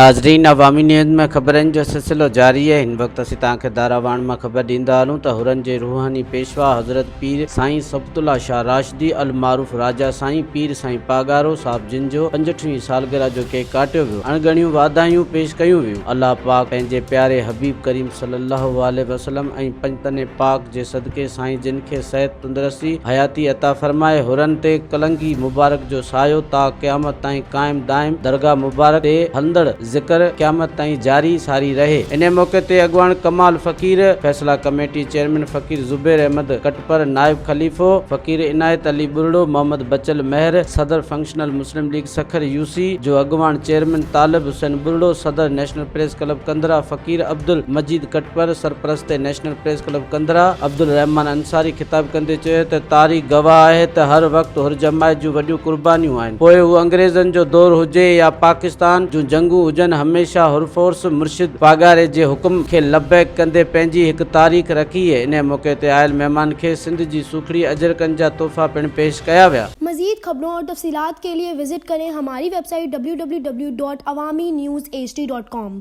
ناظرين عوامي نيوز ۾ خبرن جو سلسلو جاري آهي هن وقت اسين توهان کي داراواڻ مان خبر ڏيندا هلون ته حرن جي روحاني پيشوا حضرت پير سائين صبغت الله شاهه راشدي المعروف راجا سائين پير سائين پاڳارو صاحب جن جو پنجٽيهين سالگرهه جو ڪيڪ ڪاٽيو ويو اڻڳڻيون واڌايون پيش ڪيون ويون الله پاڪ پنهنجي پياري حبيب ڪريم صلي الله عليه وسلم ۽ پنجتن پاڪ جي صدقي سائين جن کي صحت تندرستي حياتي عطا فرمائي حرن تي ڪلنگي مبارڪ جو سايو تا قيامت تائين قائم دائم درگاهه مبارڪ تي هلندڙ ذڪر قيامت تائين جاري ساري رهي. انهي موقعي تي اڳواڻ ڪمال فقير، فيصلا ڪميٽي چيئرمين فقير زبير احمد ڪٽپر، نائب خليفو فقير عنايت علي ٻرڙو، محمد بچل مهر، صدر functional Muslim league Sukkur U C جو اڳواڻ چيئرمين طالب حسين ٻرڙو، صدر نيشنل پريس ڪلب ڪنڌرا فقير عبدالمجيد ڪٽپر، سرپرست national press club Kandhra Abdul Rehman Ansari خطاب ڪندي چيو ته تاريخ گواهه آهي ته هر وقت حر جماعت جون وڏيون قربانيون آهن پوء هو انگريزن جو دور هجي يا پاڪستان جون جنگون هجن هميشه حر فورس مرشد پاڳاري جي حڪم کي لبيڪ ڪندي پنهنجي هڪ تاريخ رکي انهي موقعي تي آيل مهمان کي سنڌ جي سوکڙي اجرڪن جا تحفا پڻ پيش ڪيا ويا. مزيد خبرون اور تفصيلات کے لئے وزٽ ڪرين ھماري web site www.awamiNewsHD.com.